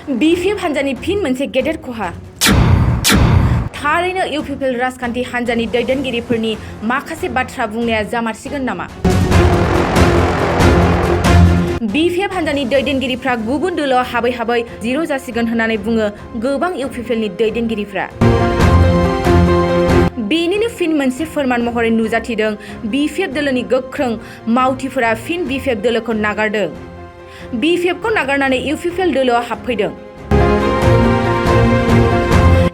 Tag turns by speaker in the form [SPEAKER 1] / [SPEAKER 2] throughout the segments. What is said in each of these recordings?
[SPEAKER 1] BPF हान्जानि फिन मोनसे गेदेर खहा। थारैनो इउपिपिएल राजखान्थि हान्जानि दैदेनगिरिफोरनि माखासे बाथ्रा बुंनाया जामारसिगोन नामा? बिपिएफ हान्जानि दैदेनगिरिफ्रा गुबुन दोलोआव हाबै हाबै जिर' जासिगोन होननानै बुङो गोबां इउपिपिएलनि दैदेनगिरिफ्रा। बेनिनो फिन मोनसे फोरमान महरै नुजाथिदों बिपिएफ दोलोनि गोख्रों मावथिफोरा फिन बिपिएफ दोलोखौ नागारदों। बिपिएफखौ नागारनानै इउपिपिएल दोलोआव हाबफैदों।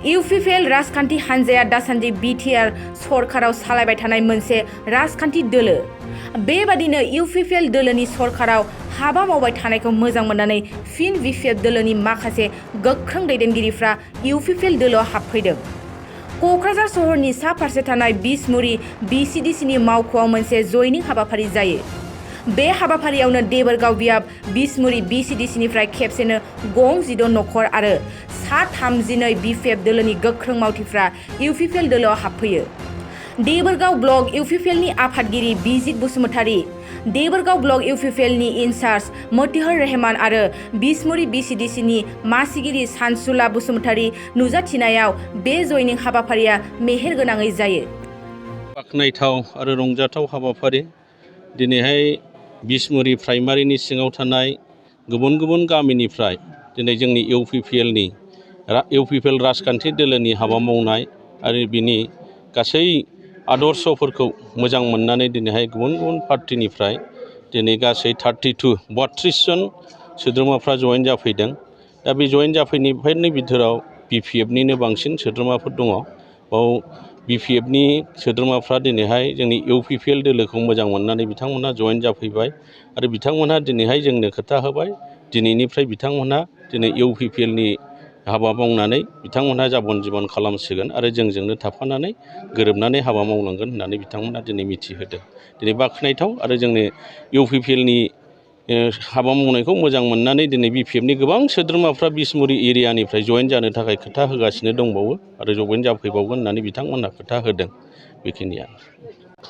[SPEAKER 1] इउपिपिएल राजखान्थि हान्जाया दासान्दि बिटिआर सरकाराव सालायबाय थानाय मोनसे राजखान्थि दोलो। बेबादिनो इउपिपिएल दोलोनि सरकाराव हाबा मावबाय थानायखौ मोजां मोननानै फिन बिपिएफ दोलोनि माखासे गोख्रों दैदेनगिरिफ्रा इउपिपिएल दोलोआव हाबफैदों। क'क्राझार सहरनि सा फारसे थानाय बिसमुरि बिसिडिसिनि मावख'आव मोनसे जयनिं हाबाफारि जायो। बे हाबाफारियावनो देबोरगाव बियाब बिसमुरि बिसिडिसिनिफ्राय खेबसेनो गं 10 नखर आरो सा 32 बिपिएफ दोलोनि गोख्रों मावथिफ्रा इउपिपिएल दोलोआव हाबफैयो। देबोरगाव ब्लक इउपिपिएलनि आफादगिरि बिजित बसुमतारी, देबोरगाव ब्लक इउपिपिएलनि इनचार्ज मतिहर रहमान आरो बिसमुरि बिसिडिसिनि मासिगिरि सानसुला बसुमतारी नुजाथिनायाव बे जयनिं हाबाफारिया मेहेरगोनाङै जायो।
[SPEAKER 2] बाख्नायथाव आरो रंजाथाव हाबाफारि। दिनैहाय बिसमुरि प्राइमारिनि सिङाव थानाय गुबुन गुबुन गामिनिफ्राय दिनै जोंनि इउपिपिएल राजखान्थि दोलोनि हाबा मावनाय आरो बिनि गासै आदर्शफोरखौ मोजां मोननानै दिनैहाय गुबुन गुबुन पार्टिनिफ्राय दिनै गासै 32 जन सोद्रोमाफ्रा जयेन जाफैदों। दा बे जयेन जाफैनायफोरनि बिथोराव बिपिएफनिनो बांसिन सोद्रोमाफोर दङ। बाव बिपिएफनि सोद्रोमाफ्रा दिनैहाय जोंनि इउपिपिएल दोलोखौ मोजां मोननानै बिथांमोनहा जयेन जाफैबाय आरो बिथांमोनहा दिनैहाय जोंनो खोथा होबाय दिनैनिफ्राय बिथांमोनहा दिनै इउपिपिएलनि हाबा मावनानै बिथांमोनहा जाबन जिबन खालामसिगोन आरो जोंजोंनो थाफानानै गोरोबनानै हाबा मावलांगोन होननानै बिथांमोनहा दिनै मिथिहोदों। दिनै बाख्नायथाव आरो जोंनि इउपिपिएलनि हाबा मावनायखौ मोजां मोननानै दिनै बिपिएफनि गोबां सोद्रोमाफ्रा बिसमुरि एरियानिफ्राय जयेन जानो थाखाय खोथा होगासिनो दंबावो आरो जयेन जाफैबावगोन होननानै बिथांमोनहा खोथा होदों। बेखिनिया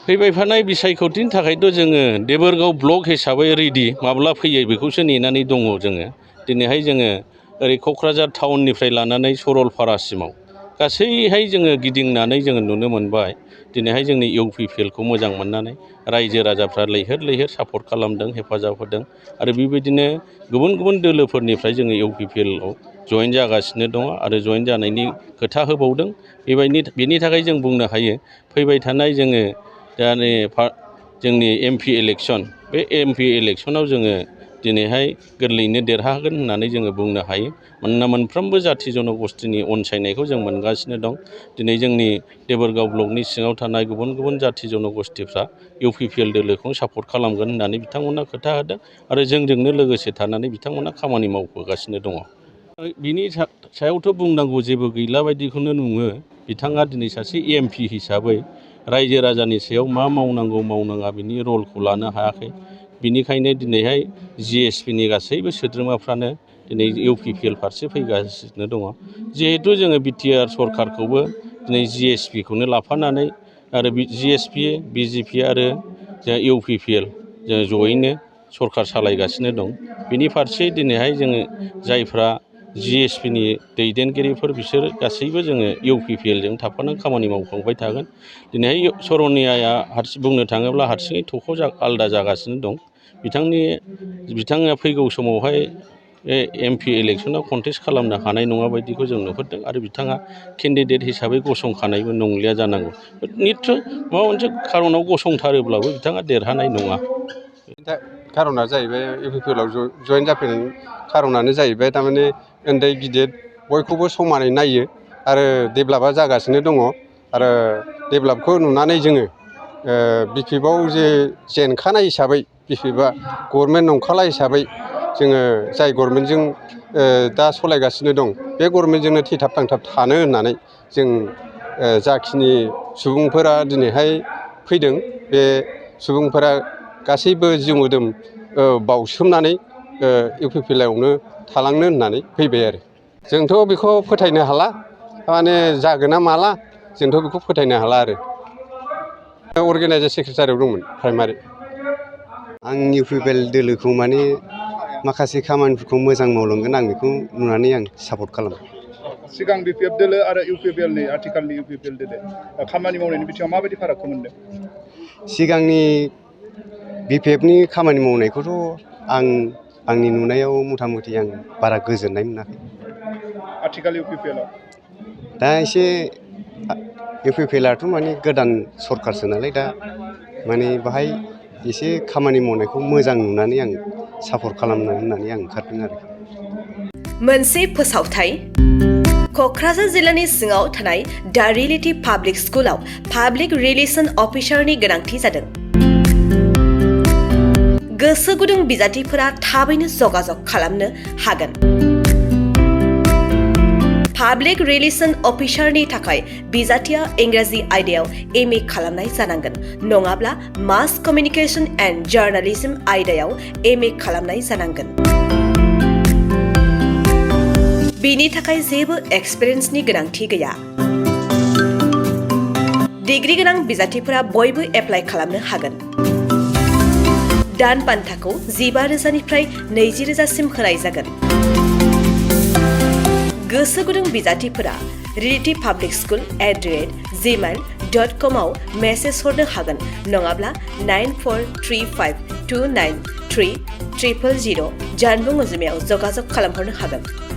[SPEAKER 2] फैबाय थानाय बिसायख'थिनि थाखायथ' जोङो देबोरगाव ब्लक हिसाबै रेडि, माब्ला फैयो बेखौसो नेनानै दङ जोङो। दिनैहाय जोङो ओरै क'क्राझार टाउननिफ्राय लानानै सरलपारासिमाव गासैहाय जोङो गिदिंनानै जोङो नुनो मोनबाय। दिनैहाय जोंनि इउपिपिएलखौ मोजां मोननानै रायजो राजाफ्रा लैहोर लैहोर सापर्ट खालामदों, हेफाजाब होदों आरो बेबायदिनो गुबुन गुबुन दोलोफोरनिफ्राय जोङो इउपिपिएलआव जयेन जागासिनो दङ आरो जयेन जानायनि खोथा होबावदों। बेनि थाखाय जों बुंनो हायो फैबाय थानाय जोङो दा जोंनि एमपि इलेक्सन, बे एमपि इलेक्सनाव जोङो दिनैहाय गोरलैयैनो देरहागोन होननानै जोङो बुंनो हायो। मानोना मोनफ्रोमबो जाथि जनगोष्ठीनि अनसायनायखौ जों मोनगासिनो दं। दिनै जोंनि देबोरगाव ब्लकनि सिङाव थानाय गुबुन गुबुन जाथि जनगोष्ठीफ्रा इउपिपिएल दोलोखौ सापर्ट खालामगोन होननानै बिथांमोनहा खोथा होदों आरो जोंजोंनो लोगोसे थानानै बिथांमोनहा खामानि मावबोगासिनो दङ। बिनि सायावथ' बुंनांगौ जेबो गैला बायदिखौनो नुयो। बिथाङा दिनै सासे एमपि हिसाबै रायजो राजानि सायाव मा मावनांगौ मावनाङा बिनि रलखौ लानो हायाखै। बिनिखायनो दिनैहाय जिएसपिनि गासैबो सोद्रोमाफ्रानो दिनै इउपिपिएल फारसे फैगासिनो दङ। जिहेथु जोङो बिटिआर सरकारखौबो दिनै जिएसपिखौनो लाफानानै आरो जिएसपि, बिजेपि आरो इउपिपिएल जों जयैनो सरकार सालायगासिनो दं। बिनि फारसे दिनैहाय जोङो जायफ्रा जिएसपिनि दैदेनगिरिफोर बिसोर गासैबो जोङो इउपिपिएलजों थाफानानै खामानि मावफांबाय थागोन। दिनैहाय सरनियाया बुंनो थाङोब्ला हारसिङै थख' आलादा जागासिनो दं। बिथाङा फैगौ समावहाय एमपि इलेक्सनाव कन्टेस्ट खालामनो हानाय नङा बायदिखौ जों नुहुरदों आरो बिथाङा केन्डिडेट हिसाबै गसंखानायबो नंलिया जानांगौ। निस्सय माबा मोनसे खारनाव गसंथारोब्लाबो बिथाङा देरहानाय नङा।
[SPEAKER 3] खारना जाहैबाय इउपिपिएलआव जयेन जाफैनायनि खारनानो जाहैबाय थारमाने उन्दै गिदिर बयखौबो समानै नायो आरो डेभेलपआ जागासिनो दङ आरो डेभेलपखौ नुनानै जोङो बिपिएफआव जे जेनखानाय हिसाबै बिपिएफआ गभर्नमेन्ट नंखाला हिसाबै जोङो जाय गभर्नमेन्टजों दा सालायगासिनो दं बे गभर्नमेन्टजोंनो थैथाब थांथाब थानो होननानै जों जाखिनि सुबुंफोरा दिनैहाय फैदों बे सुबुंफोरा गासैबो जिउ मोदोम बावसोमनानै इउपिपिएलआवनो थालांनो होननानै फैबाय आरो जोंथ' बेखौ फोथायनो हाला, माने जागोन ना माला जोंथ' बेखौ फोथायनो हाला आरो। अर्गेनाइजार सेक्रेटारियाव दंमोन प्राइमारि।
[SPEAKER 4] आं इउपिपिएल दोलोखौ माने
[SPEAKER 3] माखासे खामानिफोरखौ मोजां मावलांगोन आं बेखौ नुनानै आं सापर्ट खालामो।
[SPEAKER 4] सिगां बिपिएफ दोलो आरो इउपिपिएलनि आथिखालनि इउपिपिएल दोलो खामानि मावनायनि बिथिङाव माबायदि फारागखौ मोनदों?
[SPEAKER 3] सिगांनि बिपिएफनि खामानि मावनायखौथ' आंनि नुनायाव मथा मथि आं बारा गोजोननाय मोनाखै।
[SPEAKER 4] आथिखाल इउपिपिएलआव
[SPEAKER 3] दा एसे इउपिपिएलआथ' माने गोदान सरखारसो नालाय दा माने बाहाय एसे खामानि मावनायखौ मोजां नुनानै आं सापर्ट खालामनो होननानै आं ओंखारदों आरो।
[SPEAKER 5] मोनसे फोसावथाय क'क्राझार जिल्लानि सिङाव थानाय दा रियेलिटी पाब्लिक स्कुलाव पाब्लिक रिलेसन अफिसारनि गोनांथि जादों। गोसो गुदुं बिजाथिफोरा थाबैनो जगाजग खालामनो हागोन। पाब्लिक रिलेसन अफिसारनि थाखाय बिजाथिया इंराजि आयदायाव MA खालामनाय जानांगोन, नङाब्ला मास कमिउनिकेशन एन्ड जार्नालिज्म आयदायाव MA खालामनाय जानांगोन। बिनि थाखाय जेबो एक्सपिरियेन्सनि गोनांथि गैया। डिग्री गोनां बिजाथिफोरा बयबो एप्लाइ खालामनो हागोन। दान बान्थाखौ 15,000निफ्राय 20,000सिम होनाय जागोन। गोसो गुदुं बिजाथिफोरा reality_public_school@gmail.com आव मेसेज हरनो हागोन, नङाब्ला 9435293000 जानबुं अनजिमायाव जगाजग खालामहरनो हागोन।